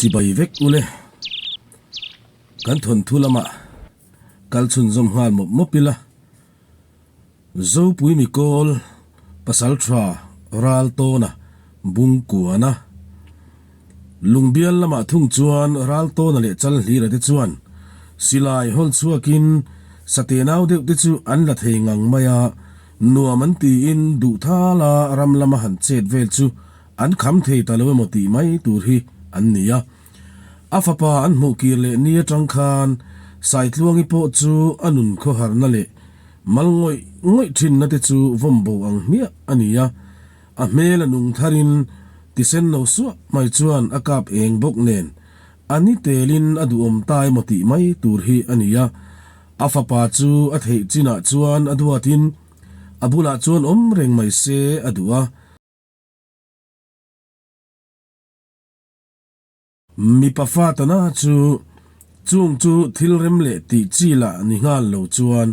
Chibai vek ule. Kan thawnthu lamah kal chhunzawm nghal mawp mawp ila. Zopui Mikawl Pasaltha Raltawna Bungkuana Lungbial lamah thung chuan Raltawna leh Chalhlira te chuan silai hawl chhuakin satenau deuh te chu an la thei ngang mai a, nuam an tiin duhthala ram lama han chet vel chu an kham thei ta lo emaw tih mai tur hi an ni a. A fapa an hmuh kir leh ni atang khan Saitluangi pawh chu a nun khawharna leh mal ngawih ngawih thinna te chu vawm bo ang hmiah a ni a. A hmel a nung tharin tisen lo suah mai chuan a kap eng bawk nen a ni telin a duhawm ta emaw tih mai tur hi a ni a. A fapa chu a theih chinah chuan a duatin a bulah chuan awm reng mai se a duh a. Mipa fa tana chu chung chu thil rem leh tih chi lah ni nghal lo chuan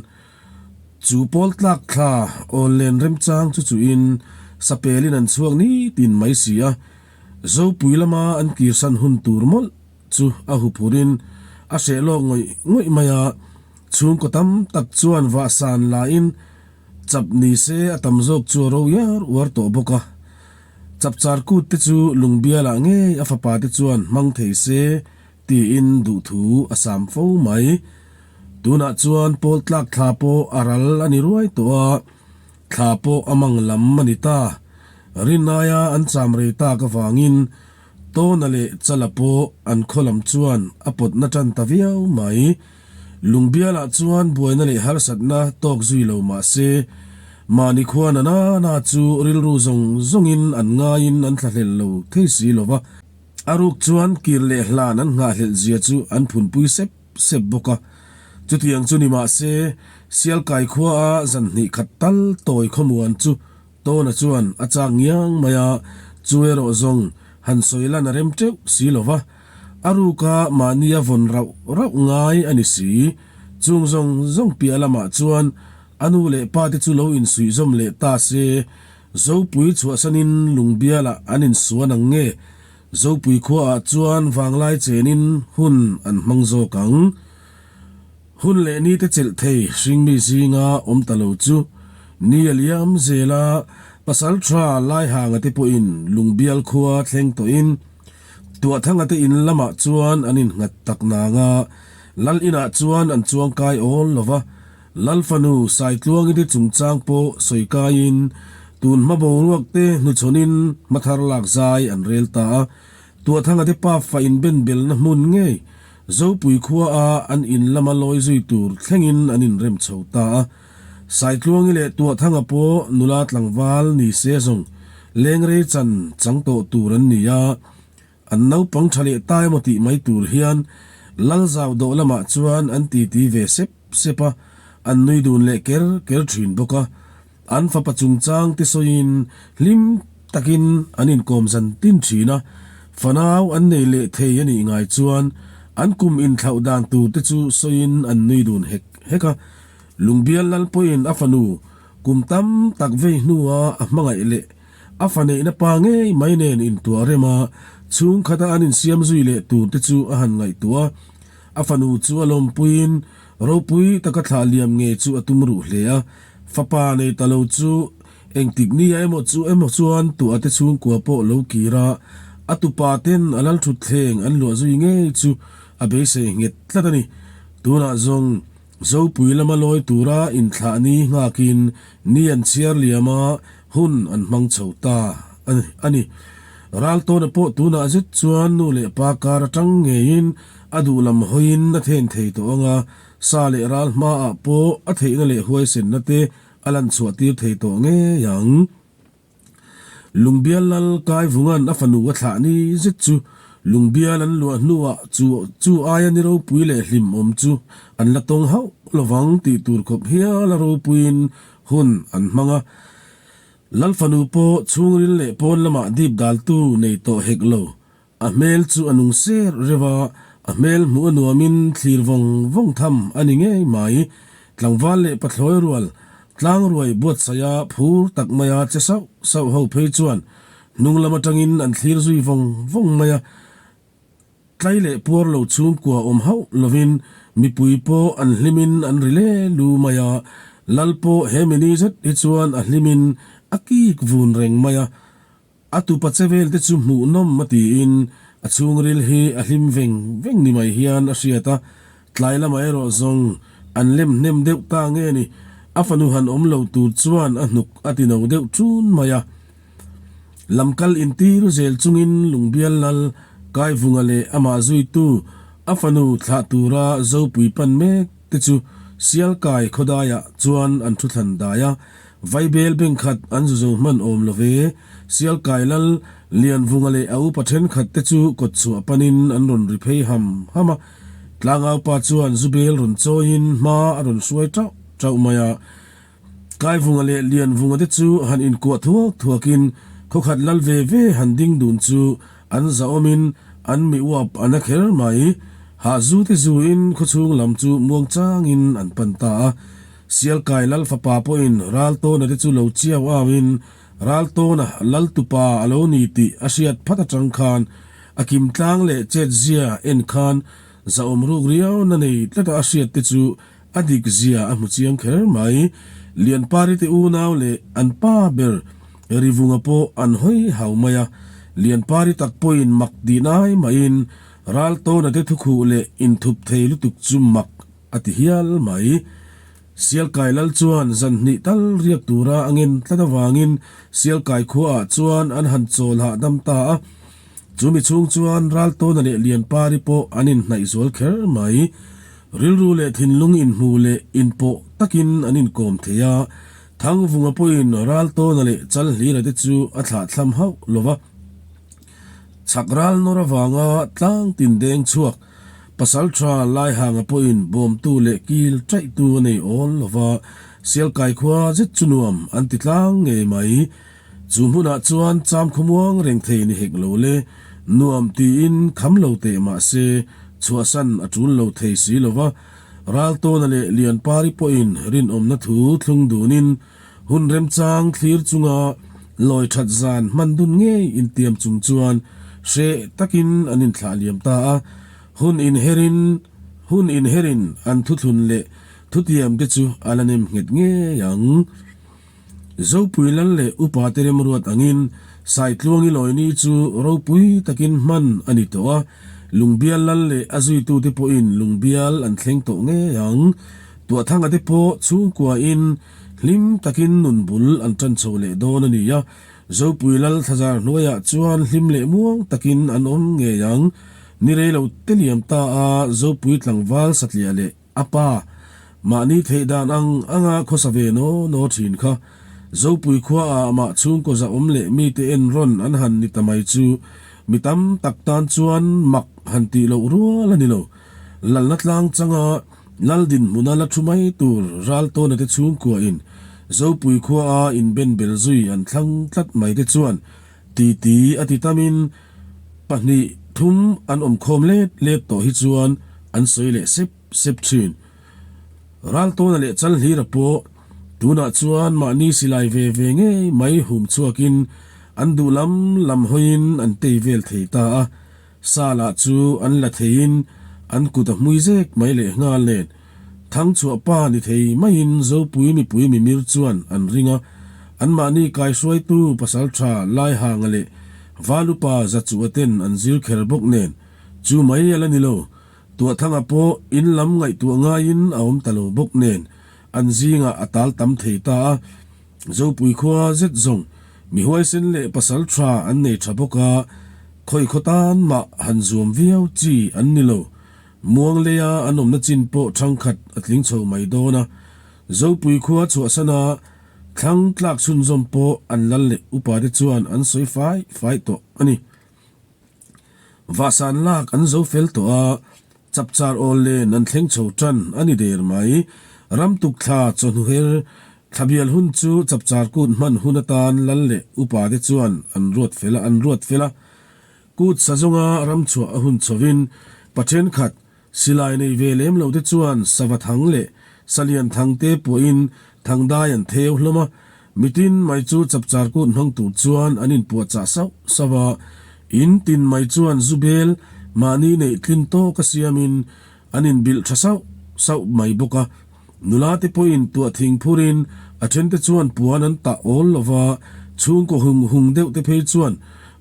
chu pawl tlak thla awl len remchang chu chuhin sapelin an chhuak nitin mai si a, Zopui lama an kirsan hun tur mawlh chu a huphurin a hreh lawk ngawih ngawih mai a, chhungkaw tam tak chuan vahsan lain chap ni se a tam zawk chu a ro iar uar tawh bawk a. Chapchar kut te chu lungbialah ngei a fapa te chuan hmang thei se tiin duhthu a sam fo mai. Tunah chuan pawl tlak thla pawh a ral a ni ruai tawh a, thla pawh a mang lam a ni ta. Rinnaia an cham rei tak avangin Tawna leh Chala pawh an khaw lam chuan a pawtna tan ta viau mai. Lungbialah chuan buaina leh harsatna tawk zui lo mah se, mahni khua na na na chu rilru zawng zawngin an ngaiin an thlahlel lo thei si lo va. A ruk chuan kir leh hlan an nghahhlelh zia chu an phunpui sep sep bawk a. Chutiang chu ni mah se, Sialkai khuaa zan hnih khat tal tawi khawmuan chu Tawna chuan a chak ngiang mai a, chu erawh zawng han sawi lan a rem teuh si lo va, a ruka mahni a vawn rauh rauh ngai a ni si. Chung zawng zawng piah lamah chuan a nu leh pa te chu lo insuihzawm leh ta se, Zopui chhuahsanin Lungbialah an insuan ang nge? Zopui khuaah chuan vanglai chenin hun an hmang zawk ang. Hun leh ni te chelh thei hringmi zinga awm ta lo chu ni a liam zel a, pasal tha Laihanga te pawhin Lungbial khua thleng tawhin Tuahthanga te in lamah chuan an innghat tak nang a, Lal inah chuan an chuangkai awl lo va, Lal fanu Saitluangi te chungchang pawh sawi kaiin tun hma boruak te hnuchhawnin hmathar lak zai an rel ta a. Tuahthanga te pa fa inbenbelna hmun ngei Zopui khua a an in lama lawi zui tur thlengin an inrem chho ta a. Saitluangi leh Tuahthanga pawh nula tlangval ni se zawng lengrei chan chang tawh tur an ni a, an naupang tha leh ta emaw tih mai tur hian Lalzau dawh lamah chuan an titi ve sep sep a, an nui dun leh ker ker thin bawk a. An fapa chungchang te sawiin hlim takin an inkawm zan tin thin a, fanau an nei leh thei a nih ngai chuan an kum inthlauh dan tur te chu sawiin an nui dun hek hek a. Lungbial lal pawhin a fanu kum tam tak vei hnua a hmangaih leh a fa neihna pa ngei mai nen intuah rem a, chhungkhata an insiam zui leh tur te chu a han ngaihtuah a. A fanu chu a lawmpuiin ropui taka thlah liam ngei chu a tum ruh hle a. Fapa nei ta lo chu engtik nia emaw chu emaw chuan tuah te chhungkua pawh lo kir a, a tupa ten a lal thut thleng an luah zui ngei chu a beisei nghet tlat a ni. Tunah zawng Zopui lama lawi tura inthlah ni nghakin ni an chhiar liam a, hun an hmang chho ta a ni. Raltawna pawh tunah zet chuan nu leh pa kar atang ngeiin a duh lam hawiin a then thei tawh ang a, Sa leh ral hmaah pawh a theihna leh huaisenna te a lan chhuah tir thei tawh ngei ang. Lungbial lal Kaivunga'n a fanu a thlah ni zet chu Lungbial an luah hnuah chu chu aia ni ropui leh hlimawm chu an la tawng hauh lovang tih tur khawp hial a ropuiin hun an hmang a. Lal fanu pawh chhungril leh pawn lamah dip daltu nei tawh hek lo. A hmel chu a nung ser reuh a, a hmel hmuh a nuamin thlir vawng vawng tham a ni ngei mai. Tlangval leh pathlawi rual, tlangruai buatsaia phur tak maia che sauh sauh ho phei chuan hnung lam atangin an thlir zui vawng vawng mai a. Tlai leh puar lo chhungkua awm hauh lovin mipui pawh an hlimin an ri le lu mai a, Lal pawh he mini zet hi chuan a hlimin a kik vun reng mai a. A tupa che vel te chu hmuhnawm a tiin a chhungril hi a hlim veng veng ni mai hian a hriat a, tlai lamah erawh zawng an lem hnem deuh ta nge ni, a fanu han awm lo tur chuan a hnuk a ti no deuh ṭun mai a. Lamkal intir zel chungin Lungbial Lal Kaivunga leh amah zuitu a fanu thlah tura Zopui pan mek te chu Sialkai khawdaiah chuan an thu thlan dai a, Vaibel bengkhat an zu zo hman awm lo ve. Sialkai Lal Lianvunga leh a upa thenkhat te chu kawtchhuah panin an rawn ri phei ham ham a, Tlangaupa chuan zubel rawn chawiin hma a rawn hruai tauh tauh mai a. Kaivunga leh Lianvunga te chu han inkuah thuak thuakin khawkhat lal ve ve han ding dun chu an zahawmin an mi uap a na kher mai. Hahzu te zuin khawchhung lam chu muang changin an pan ta a. Sialkai lal fapa pawhin Raltawna te chu lo chiau auin Raltawna lal tupa a lo ni tih a hriat phat atang khan a kim tlang leh chetzia en khan zahawm ruk riau na nei tlata a hriat te chu A dik zia a hmu chiang kher mai. Lianpari te unau leh an pa ber Rivunga pawh an hawi hau mai a. Lianpari tak pawhin mak tih nai maiin Raltawna te thukhuh leh inthup thei lutuk chu mak a ti hial mai. Sialkai lal chuan zan hnih tal riak tura a ngen tlat avangin Sialkai khuaah chuan an han chawl hahdam ta a. Chumi chhung chuan Raltawna leh Lianpari pawh an inhnaih zual kher mai. Rilru leh thinlung inhmu leh inpawh takin an inkawm thei a, Thangvunga pawhin Raltawna leh Chalhlira te chu a thlahthlam hauh lo va. Chhak ral nawr avanga tlang tin deng chhuak Pasaltha Laihanga pawhin bawmtu leh kil chaihtu a nei awl lo va, Sialkai khua zet chu nuam an ti tlang ngei mai. Chu hmunah chuan cham khawmuang reng thei ni hek lo le, nuam tiin kham lo teh mah se chhuahsan a tul lo thei si lo va, Raltawna leh Lianpari pawhin rinawmna thu thlung dunin hun remchang thlir chunga lawi that zan hman dun ngei intiam chung chuan hreh takin an inthlah liam ta a, hun inherin hun inherin an thuthlun leh thutiam te chu a la nem nghet ngei ang. Zopui lal leh upa te remruat angin Saitluangi lawini chu ropui takin hman a ni tawh a, Lungbial lal leh a zuitute pawhin Lungbial an thleng tawh ngei ang. Tuahthanga te pawh chhungkuain hlim takin nun bul an tan chho leh dawn a ni a, Zopui lal thlazar hnuaiah chuan hlim leh muang takin an awm ngei ang. Ni rei lo te liam ta a Zopui tlangval satliah leh A pa, mahni theih dan ang anga khawsa ve naw naw thin kha. Zopui khua ah mah chhungkaw zahawm leh mite en rawn an han ni ta mai chu mi tam tak tan chuan mak han tih loh rual a ni lo. Lalna tlang changa Lal dinhmuna la thu mai tur Raltawna te chhungkua in Zopui khua a inben bel zui an thlang tlat mai te chuan titi a ti tamin Pahnih thum an awm khawm let let tawh hi chuan an sawi leh sep sep thin. Raltawna leh Chalhlira pawh tunah chuan mahni silai ve ve ngei mai hum chhuakin an duh lam lam hawiin an tei vel thei ta a, sa lah chu an la theiin an kut a hmui zek mai leh nghal nen. Thangchhuah pa ni thei maiin Zopui mipui mimir chuan an ring a, anmahni kaihruaitu pasaltha Laihanga leh Valupa Zachua ten an zir kher bawk nen chu mai a la ni lo. Tuahthanga pawh in lam ngaihtuah ngaiin a awm ta lo bawk nen an zingah a tal tam thei ta a. Zopui khua zet zawng mi huaisen leh pasaltha an nei tha bawk a, khawi khaw tan mah han zuam viau chi an ni lo. Muang leia an awmna chin pawh thangkhat a tling chho mai dawn a, Zopui khua chhuahsana thlang tlak chhunzawm pawh an lal leh upate chuan an sawi fai fai tawh a ni. Vahsan lak an zo fel tawh a, chapchar awl len an thleng chho tan a ni der mai. Ramtuk thla chawhnu her thlabial hun chu chapchar kut hman hun atan lal leh upate chuan an ruat fel a, an ruat fel a. Kut sazawnga ramchhuah a hun chhovin pa thenkhat silai nei ve lem lo te chuan sava thang leh salian thang te pawhin thangdai an theu hlawm a, mitin mai chu chapchar kut hmang tur chuan an inpuahchah sauh sauh a, in tin mai chuan zu bel Mahni neih tlin tawka siamin an inbilh tha sauh sauh mai bawk a. Nula te pawhin tuah thing phurin a thente chuan puan an tah awl lo va, chhungkaw hung hung deuh te phei chuan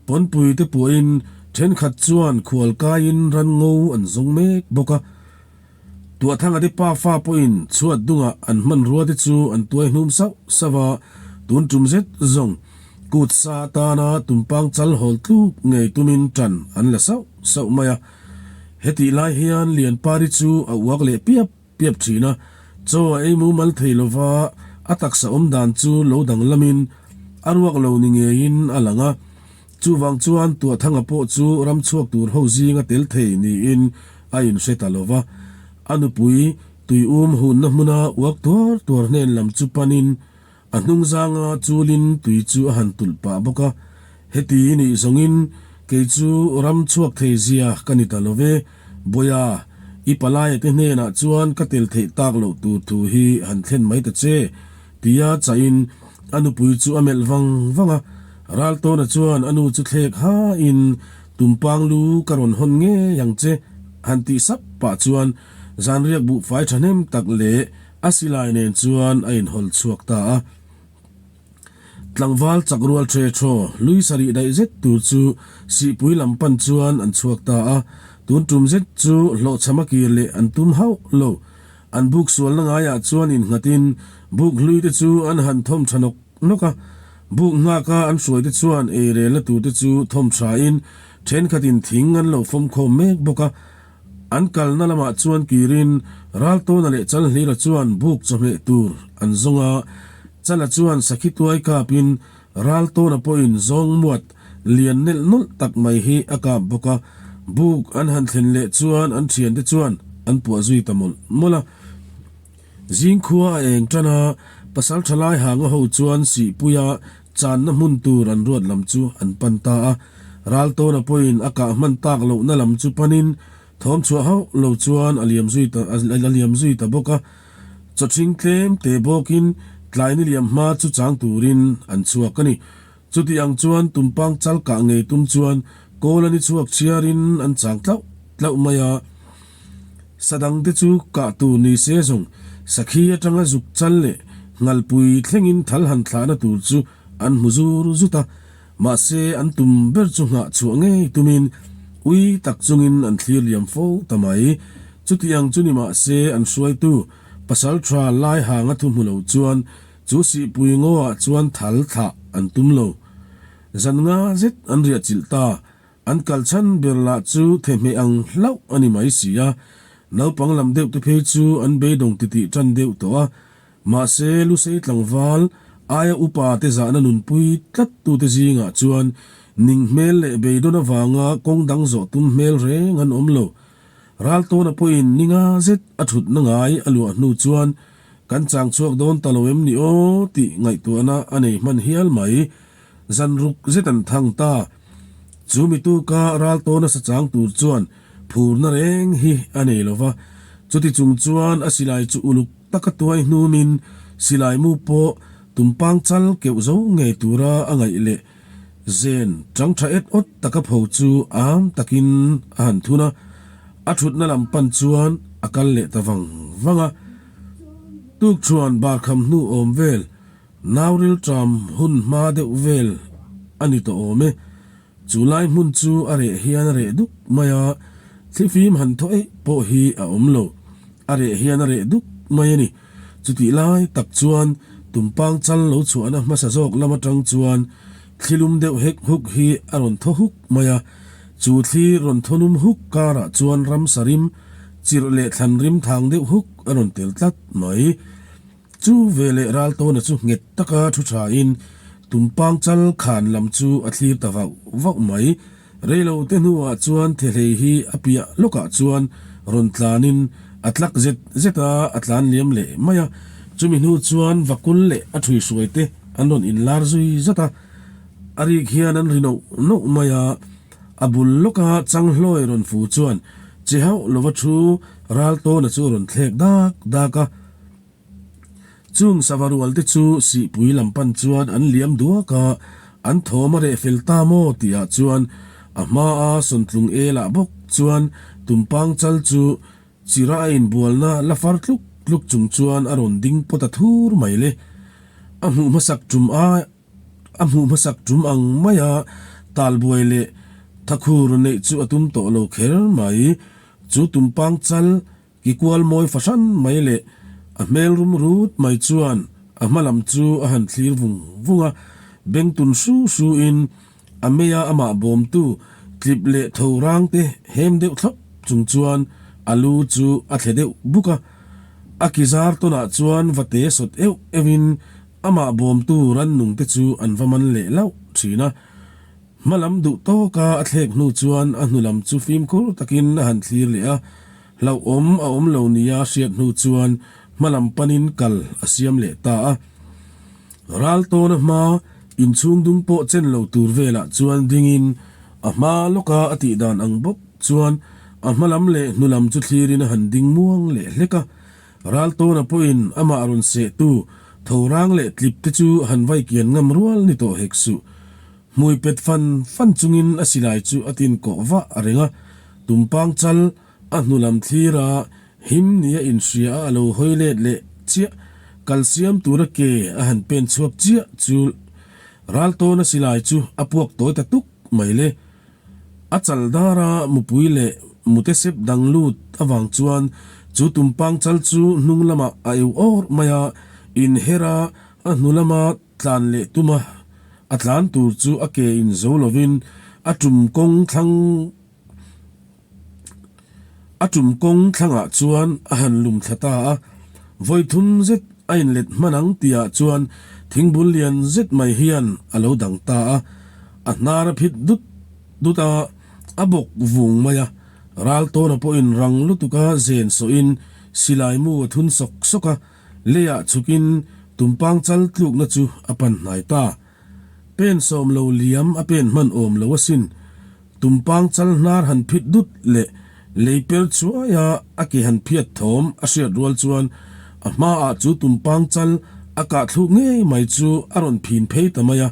pawnpui te puahin thenkhat chuan khual kaiin ran ngo an zawng mek bawk a. Tuahthanga te pafa pawhin chhuat dungah an hmanrua te chu an tuai hnum sauh sauh a, tun tum zet zawng kut sa atana tumpang chal hawl tluk ngei tumin tan an la sauh sauh mai a. Hetih lai hian Lianpari chu a uak leh piap piap thin a, chaw a ei mumal thei lova a taksa awm dan chu lo danglamin a ruak lo ni ngeiin a lang a. Chuvang chuan Tuahthanga pawh chu ram chhuak tur ho zinga tel thei niin a inhre ta lova, a nupui tuium hunna hmuna uak tuar tuar hnen lam chu panin a hnungzanga chulin tui chu a han tulh pah bawk a. Heti nih zawngin kei chu ram chhuak thei zia ka ni ta lo ve, Bawia, i palaia te hnenah chuan ka tel theih tak loh tur thu hi han thlen mai ta che, tia chahin a nupui chu a melh vang vang a. Raltawna chuan a nu chu thlek hain, Tumpang lu ka rawn hawn ngei ang che, han tih sap pah chuan zanriak buhfai thahnem tak leh a silai nen chuan a inhawl chhuak ta a. Tlangval chak rual ṭhe ṭhaw lui sarih daih zet tur chu sihpui lam pan chuan an chhuak ta a. Tun ṭum zet chu hlawhchham a kir leh an tum hauh lo. An buk sualna ngaiah chuan innghatin buk hlui te chu an han thawm ṭha nawk nawk a. Buk nghaka an hruai te chuan ei relna tur te chu thawm ṭhain ṭhenkhatin thing an lo fawm khawm mek bawk a. An kalna lamah chuan kirin Raltawna leh Chalhlira chuan buk chawhmeh tur an zawng a, Chala chuan sakhi tuai kapin Raltawna pawhin zawng muat lian nelh nawlh tak mai hi a kap bawk a, buk an han thlen leh chuan an thiante chuan an puah zui ta mawlh mawlh a. Zingkhua a eng tan a, pasal tha lai hanga ho chuan Sihpuia channa hmun tur an ruat lam chu an pan ta a. Raltawna pawhin a kah hman tak lohna lam chu panin thawm chhuah hauh lo chuan a liam zui ta a liam zui ta bawk a. Chawthing tlem te bawkin tlai ni liam hma chu chang turin an chhuak a ni. Chuti ang chuan tumpang chal kah ngei tum chuan kawl a ni chhuak chhiarin an chang tlauh tlauh mai a. Sa dangte chu kah tur ni se zawng sakhi atanga zuk chal leh nghalpui thlengin thal han thlahna tur chu an hmu zur zut a, mahse an tum ber chu nghah chhuah ngei tumin ui tak chungin an thlir liam fo ta mai. Chuti ang chu ni mahse an hruaitu pasal tha lai hanga thu hmu lo chuan chu sihpui ngaw-ah chuan thal thlah an tum lo. Zan nga zet an riah chilh ta. An kal chhan ber lah chu thehmeh ang hlauh a ni mai si a, naupang lam deuh te phei chu an beidawng titih tan deuh tawh a, mahse Lusei tlangval aia upa te zahna nunpui tlat tute zingah chuan ning hmel leh beidawn avanga kawng dang zawh tum hmel reng an awm lo. Raltawna pawhin ni nga zet a thutna ngai a luah hnu chuan kan chang chhuak dawn ta lo em ni aw tih ngaihtuahna a nei hman hial mai. Zan ruk zet an thang ta. Chu mi tuka ral tawna sa chang tur chuan phurna reng hi a nei lo va. Chuti chung chuan a silai chu uluk taka tuai hnumin silai mu pawh tumpang chal keuh zo ngei tura a ngaih leh zen tang tha et awt taka pho chu am takin a han thun a. A thutna lam pan chuan a kal leh ta vang vang a. Tukchhuan barkham hnu awm vel Nauril ṭam hun hma deuh vel a ni tawh awm e. Chu lai hmun chu a reh hian a reh duk mai a, thlifim han thaw eih pawh hi a awm lo. A reh hian a reh duk mai a ni. Chutih lai tak chuan tumpang chal lo chhuahna hmasa zawk lam aṭang chuan thli lum deuh hek huk hi a rawn thaw huk mai a. Chu thli rawn thaw lum huk karah chuan ramsa rim, chirh leh thlan rim thang deuh huk a rawn tel tlat mai. Chu veleh Raltawna chu nghet taka thu thain Tumpang chal khan lam chu a thlir ta vauh vauh mai. Reilo te hnuah chuan Thehlei hi a piah lawkah chuan rawn tlanin a tlak zet zet a, a tlan liam leh mai a. Chumi hnu chuan Vakul leh a ṭhuihruai te an rawn inlar zui zat a, a rik hian an ri noh noh mai a. A bul lawka Changhlawi rawn fu chuan che hauh lova thu Raltawna chu a rawn thlek dak dak a. Chung sava rual te chu sihpui lam pan chuan an liam duak a, an thawm a reh fel ta maw tih ah chuan a hma a sawntlung el ah bawk chuan tumpang chal chu chira a inbualna la far tluk tluk chung chuan a rawn ding pawt a thur mai le. A hmuh hmasak tum a a hmuh hmasak tum ang maia talbuai leh thakhur neih chu a tum tawh lo kher mai. Chu tumpang chal Ki kual mawi fahran mai leh a hmel rum rut mai chuan a hma lam chu a han thlir vung vung a, beng tun hru hru in a meia amah bawmtu tlip leh tho rang te hem deuh thlawp chung chuan a lu chu a thle deuh buk a. A ki zar tawnah chuan va te sawt euh euh in amah bawmtu rannung te chu an va man leh lauh thin a. Hma lam duh tawka a thlek hnu chuan a hnu lam chu fimkhur takin a han thlir leh a, hlauhawm a awm lo nia hriat hnu chuan hma lam panin kal a siam leh ta a. Ral tawna hma inchhung dung pawh chen lo tur velah chuan dingin a hma lawka a tih dan ang bawk chuan a hma lam leh hnu lam chu thlirin a han ding muang leh hlek a. Ral tawna pawhin amah rawn sehtu tho rang leh tlip te chu han vai kian ngam rual ni tawh hek suh. Hmui pet fan fan chungin a silai chu a tin kawh vah a reng a, tumpang chal a hnu lam thlir a, him nia inhria a a lo hawi let leh chiah, kal siam tura ke a han pen chhuak chiah chu ral tawn a silai chu a puak tawi ta tuk mai le. A chal dar a mupui leh mute sep dang lut avang chuan chu tumpang chal chu hnung lamah a eu awr mai a, inher a, a hnu lama Tlan leh tum a, a tlan tur chu a ke in zo lovin a tum kawng thlang a tum kawng thlangah chuan a han lum thla ta a. Vawi thum zet a inlet hman ang tihah chuan thingbul lian zet mai hian a lo dang ta a, a hnar a phit dut dut a, a bawk vung mai a. Ral tawna pawhin rang lutuka zen sawhin silai mu a thun sawk sawk a. Leiah chhukin tumpang chal tlukna chu a pan hnai ta. Pen sawm lo liam a pen hman awm lo asin. Tumpang chal hnar han phit dut leh lei per chuaia a ke han phiat thawm a hriat rual chuan a hmaah chu tumpang chal a kah thluk ngei mai chu a rawn phin phei ta mai a.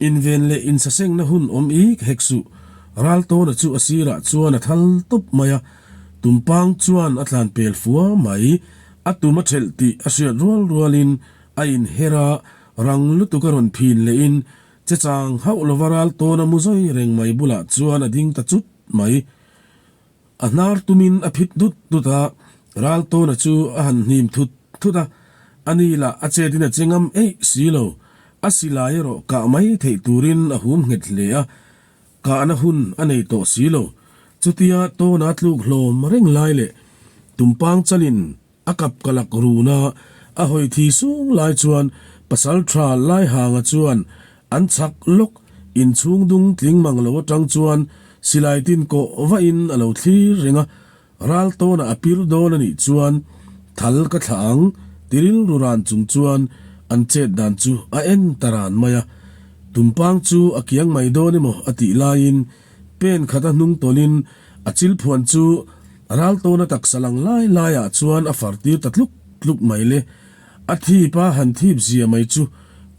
Inven leh insasengna hun awm ik hek suh. Raltawna chu a sirah chuan a thal tawp mai a. Tumpang chuan a tlan pel fua mai. A tum a thelh tih a hriat rual rualin a inher a, rang lutuk a rawn phin lehin che chang hauh lova ral tawn a mu zawi reng mai bulah chuan a ding ta chut mai. A hnar tumin a phit dut dut a, ral tawna chu a han hnim thut thut a, a ni lah a chetin a che ngam eih si lo. A silai erawh kah mai theih turin a hum nghet hle a, Kahna hun a nei tawh si lo. Chutia tawna tluk hlawm reng lai leh tumpang chalin a kap ka lak run a, a hawi thi sung lai chuan pasal tha Laihanga chuan an chhak lawk inchhung dung tling mang lo atang chuan silai tin kawh vahin a lo thlir reng a, Ral tawnah a pir dawn a nih chuan thal ka thlah ang ti rilru ran chung chuan an chet dan chu a en ta ran mai a. Tumpang chu a kiang mai dawn emaw a tih laiin pen khata hnung tawlhin a chil phuan chu ral tawna taksa lang lai laiah chuan a far tir ta tluk tluk mai le. A thip a han thip zia mai chu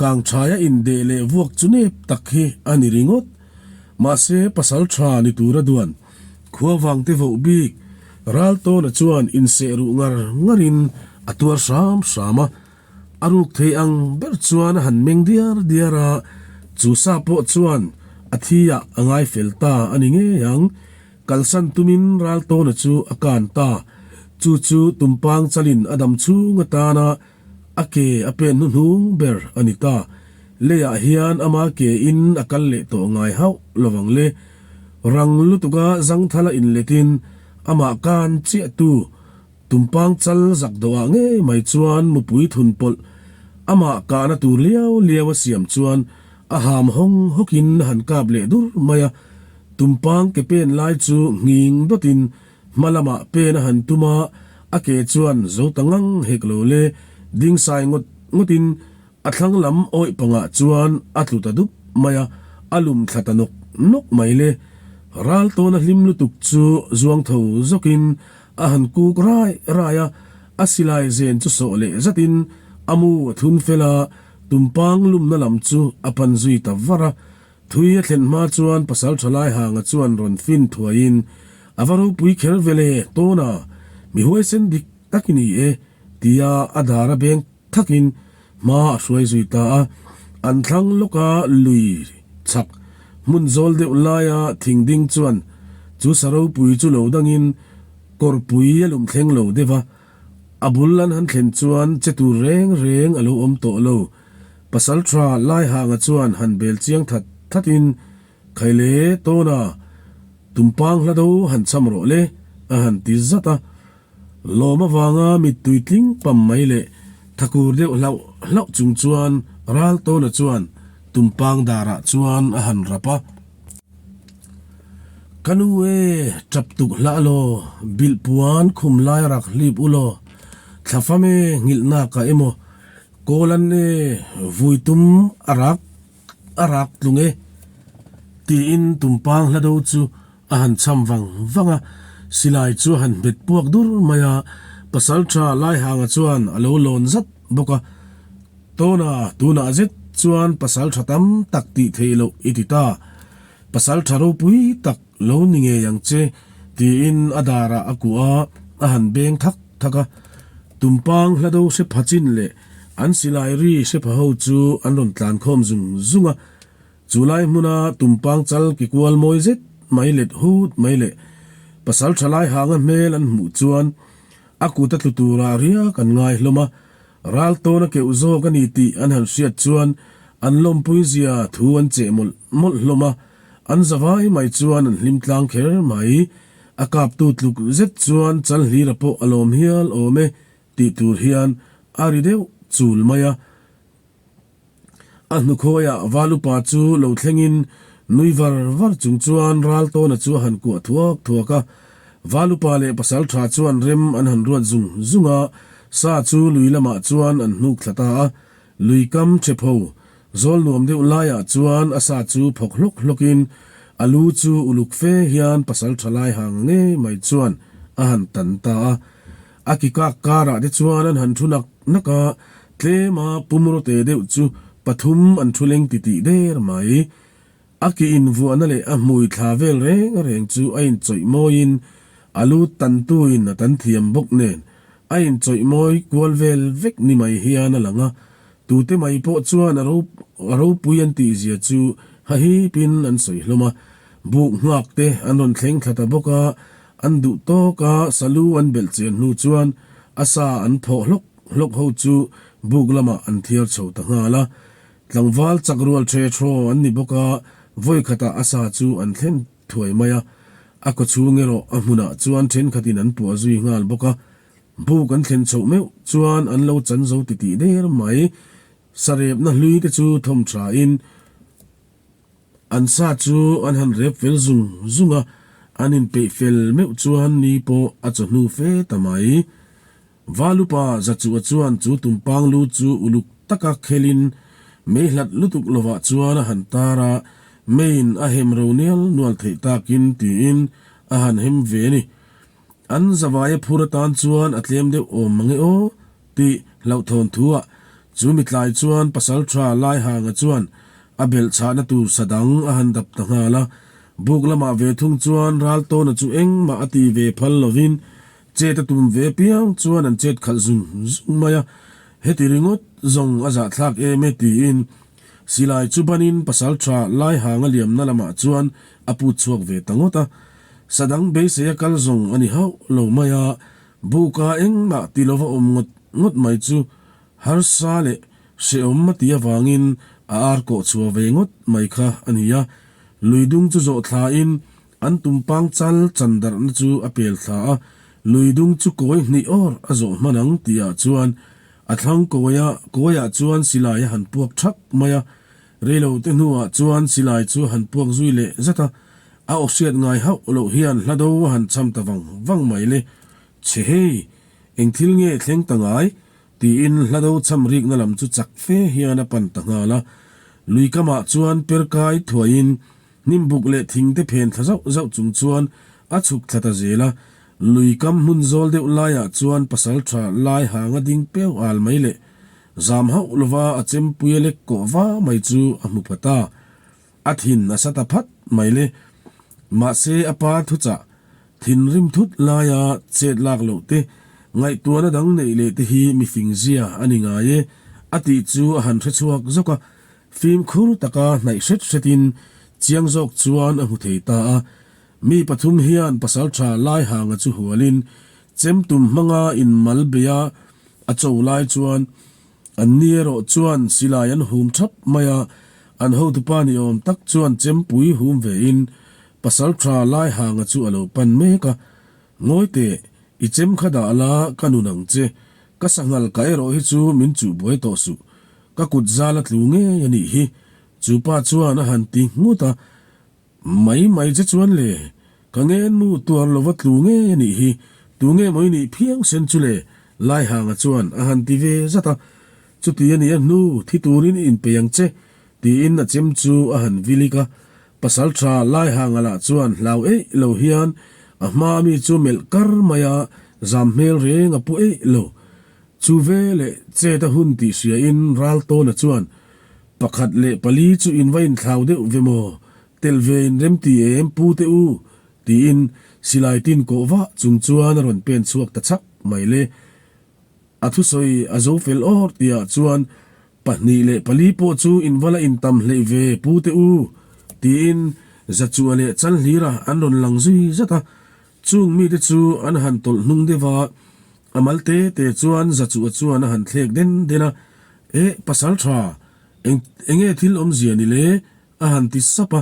kang thaia indeh leh vuak chu nep tak hi a ni ringawt. Mahse pasal tha ni tura duan Khuavang te voh bik Raltawna chuan inseh ruh ngar ngarin a tuar hram hram a, a ruk thei ang ber chuan a han meng diar diar a, chu sa pawh chuan a thi ah a ngai fel ta a ni ngei ang. Kalsan tumin Raltawna chu a kan ta, chu chu tumpang chalin a dam chhung atana A ke a pen hnuhnung ber a ni ta. Leiah hian ama ke in a kal leh tawh ngai hauh lovang le. Rang lutuka zangthala inletin amah kan chiahtu tumpang chal zak dawhah ngei mai chuan mupui thun pawlh amah kahna tur liau liau a siam chuan a ham hawng hawkin a han kap leh dur mai a. Tumpang ke pen lai chu nghing dawtin Hma lamah pen a han tum a, a ke chuan zo ta ngang hek lo le, ding sai ngawt ngawtin a thlang lam awih pangah chuan a tlu ta dup mai a, a lum thla ta nawk nawk mai le. Ral tawna hlim lutuk chu zuang tho zawkin a han kuk rai rai a, a silai zen chu sawh leh zatin a mu a thun fel a, tumpang lumna lam chu a pan zui ta var a. Thui a thlen hma chuan pasal tha lai hanga chuan rawn fin thuaiin. A va ropui kher vele tawna mi huaisen dik tak i ni e, tia a dar a beng thakin hma a hruai zui ta a. An thlang lawka lui chhak hmun zawl deuh laia thing ding chuan chu sa ropui chu lo dangin kawrpui a lum thleng lo deuh a. A bul an han thlen chuan che tur reng reng a lo awm tawh lo. Pasaltha Laihanga chuan han bel chiang that thatin Khaile tawna tumpang hla do han cham rawh le a han ti zat a. Lawm avanga mittui tling pam mai leh thakur deuh hlauh hlauh chung chuan ral tawna chuan tumpang darah chuan a han rap a. Ka nu e, tap tuk hlah law, bilh puan khum lai rak hlip u law, thlafam e nghilh nakah emaw, kawlan e vui tum a rak a rak tlung e, tiin tumpang hla do chu a han cham vang vang a, silai chu a han hmet puak dur mai a, Pasaltha Laihanga chuan a lo lawn zat bawk a, Tawna tunah zet chuan pasaltha tam tak tih theih loh i ti ta, pasaltha ropui tak lo ni ngei ang che, tiin a darah a kuah a, a han beng thak thak a. Tumpang hla do hre pha chin leh an silai ri hre pha ho chu an rawn tlan khawm zung zung a. Chu lai hmuna tumpang chal ki kual mawi zet mai let hut mai leh pasaltha lai hanga hmel an hmuh chuan a kut a tlu turah riak an ngai hlawm a. Ral tawn a keuh zawk a ni tih an han hriat chuan an lawmpui zia thu an cheh mawlh mawlh hlawm a, an zavai mai chuan an hlim tlang kher mai. A kaptu tluk zet chuan Chalhlira pawh a lawm hial awm e tih tur hian a ri deuh chul mai a. A hnukhawiah Valupa chu lo thlengin nui var var chung chuan Raltawna chu a han kuah thuak thuak a. Valupa leh Pasaltha chuan rem an han ruat zung zung a, sa chu lui lamah chuan an hnuk thla ta a. Lui kam chepho zawl nuam deuh laiah chuan a sa chu phawk hlawk hlawkin a lu chu uluk fe hian Pasaltha lai hang ngei mai chuan a han tan ta a. A ki kak karah te chuan an han thu nak nak a, tlema pumrawte deuh chu pathum an thu leng titih der mai. A ki invuahna leh a hmui thla vel reng reng chu a inchawih mawiin a lu tantuin a tan thiam bawk nen a inchawih mawi kual vel vek ni mai hian a lang a, tute mai pawh chuan a a ropui an tihzia chu hahipin an sawi hlawm a, buk nghak te an rawn thleng thla ta bawk a, An duh tawk a, salu an belh chian hnu chuan a sa an phawh hlawk hlawk ho chu buk lamah an thiar chho ta nghal a. Tlangval chak rual ṭhe ṭhaw an ni bawk a, vawi khatah a sa chu an thlen thuai mai a. A kawchhung erawh a hmunah chuan ṭhenkhatin an puah zui nghal bawk a. Buk an thlen chhoh meuh chuan an lo chan zo titih der mai. Sarepna hlui te chu thawm ṭhain. An sa chu an han rep fel zung zung a, an inpeih fel meuh chuan ni pawh a chawhnu fe ta mai. Valupa Zachuha chuan chu tumpang lu chu uluk taka khelin mei hlat lutuk lovah chuan a han tar a, meiin a hem ro nial nual theih takin tiin a han hem ve a ni. An zavaia phur atan chuan a tlem deuh awm mange aw tih hlauhthawn thuah chu mitlai chuan Pasaltha Laihanga chuan a belh chhahna tur sa dang a han dap ta nghal a. Buk lamah ve thung chuan Raltawna chu engmah a ti ve phal lovin chet a tum ve piang chuan an chet khalh zung zung mai a. Heti ringawt zawng a zahthlak em e tiin silai chu banin Pasaltha Laihanga liamna lamah chuan a put chhuak ve ta ngawt a. Sa dang beisei a kal zawng a ni hauh lo mai a, buka engmah ti lova awm ngawt ngawt mai chu harsa leh hrehawm a tih avangin a ar kawh chhuah ve ngawt mai kha a ni a. Lui dung chu zawh thlain an tumpang chal chan darhna chu a pel thla a, lui dung chu kawi hnih awr a zawh hman ang tihah chuan a thlang kawia kawiah chuan silai a han puak thak mai a, Reilote hnuah chuan silai chu a han puak zui leh zat a, a aw hriat ngai hauh loh hian hla do a han cham ta vang vang mai le. Chhe hei, eng thil nge thleng ta ngai? tiin hla do cham rikna lam chu chak fe hian a pan ta nghal a. Lui kamah chuan per kai thuaiin hnim buk leh thing te phen thla zauh zauh chung chuan a chhuk thla ta zel a. Lui kam hmun zawl deuh laiah chuan pasaltha lai hanga ding peu al mai le. Zam hauh lova a chempui a lek kawh va mai chu a hmu pha ta. A thin a sa ta phat mai le. Mahse a pa thuchah. Thinrim thut laia chet lak loh te, ngaihtuahna dang neih leh te hi mi fing zia a ni ngai e, a tih chu a han hre chhuak zawk a. Fimkhur taka hnaih hret hretin chiang zawk chuan a hmu thei ta a. Mi pathum hian pasaltha Laihanga chu hualin chemtum hmanga inmal beia a cho lai chuan An ni erawh chuan silai an hum thap mai a, an hotupa ni awm tak chuan chempui hum vein pasal tha Laihanga chu a lo pan mek a, Ngawi teh, i chem kha dah la ka nun ang che, ka sanghal ka erawh hi chu min chuh buai tawh suh, ka kut zal a tlu ngei a nih hi, chu pa chuan a han ti nghut a. Mai mai che chuan le, ka ngen mu tuar lova tlu ngei a nih hi, tu nge maw i nih phiang sen chu le, Laihanga chuan a han ti ve zat a. Chuti a nih a hnu, thi turin i inpeih ang che, tiin a chem chu a han vilik a. Pasaltha Laihanga lah chuan hlau eih lo hian a hma mi chu melh kar mai a, zam hmel reng a pu eih lo. Chu ve leh chet a hun tih hriain Raltawna chuan Pakhat leh pali chu in va inthlau deuh ve maw? Tel ve in rem ti em pu te u? tiin silai tin kawh vah chung chuan a rawn pen chhuak ta chak mai le. A thusawi a zo fel awr tihah chuan pahnih leh pali pawh chu in va la intam hleih ve pu te u? tiin Zachua leh Chalhlira an rawn lang zui zat a. Chung mite chu an han tawlh hnung deuh a, a mal te te chuan Zachua chuan a han thlek den den a, Eh, pasal tha, eng enge thil awmzia ni le? a han ti sap a.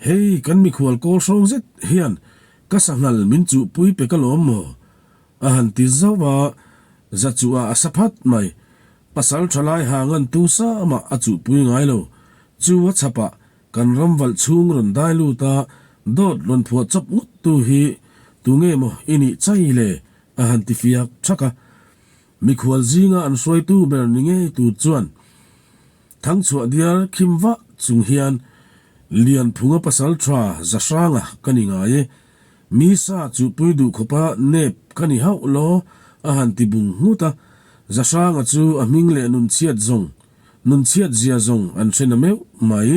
Hei, kan mikhual kawl hrawng zet hian ka sanghal min chuhpui pe ka lawm maw? a han ti zauh a, Zachua a sa phat mai. Pasal tha lai ha ngan tu sa mah a chuhpui ngai lo. Chu a chhapah kan ram valh chhung rawn dai lut a, dawt rawn phuah chawp ngawt tu hi tunge maw i nih chai le? a han ti fiak thak a. Mikhual zinga an hruaitu ber ni ngei tur chuan Thangchhuah diar khim vah chung hian Lianphunga pasal tha Zahranga ka ni ngai e, mi sa chuhpui duh khawpa nep ka ni hauh law a han ti bung nghut a. Zahranga chu a hming leh nunchhiat zawng, nunchhiat zia zawng an hre na meuh mai.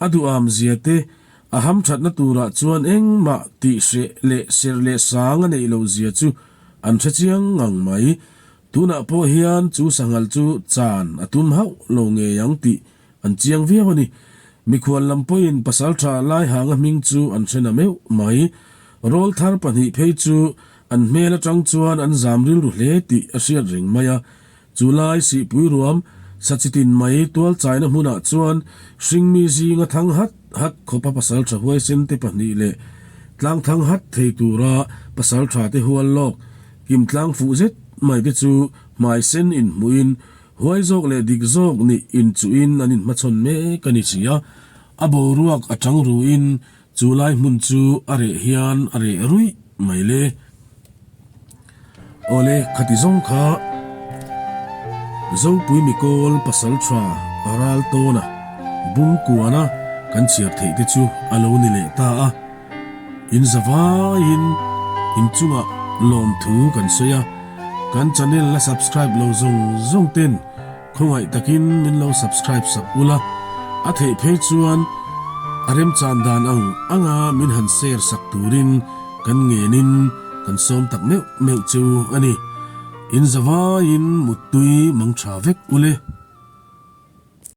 A duham zia te, a hamthatna turah chuan engmah tih hreh leh serh leh sang a neih loh zia chu An hre chiang ngang mai. Tunah pawh hian chu sanghal chu chan a tum hauh lo ngei ang tih an chiang viau a ni. Mikhual lam pawhin pasaltha Laihanga hming chu an hre na meuh mai. Rawlthar pahnih phei chu an hmel atang chuan an zam rilru hle tih a hriat reng mai a. Chu lai sihpui ruam sachitin mai tualchaina hmunah chuan hringmi zinga thang hat hat khawpa pasaltha huaisen te pahnih leh tlang thang hat thei tura pasaltha te hual lawk kim tlang fuh zet mai te chu hmai sen inhmuhin huai zawk leh dik zawk nih inchuhin an inhmachhawn mek a ni si a. A boruak a tang ruin Chu lai hmun chu a reh hian a reh ruih mai le. Awle, khati zawng kha Zopui Mikawl pasal tha ral tawna bung kuana kan chhiar theih te chu a lo ni leh ta a. In za vaiin in chungah lawmthu kan sawi a, kan channel la subscribe lo zawng zawng ten Khawngaih takin min lo subscribe sak ula, a theih phei chuan a remchan dan ang anga min han share sak turin kan ngenin kan sawm tak meuh meuh cheu a ni. In zavaiin muttui mang tha vek ule.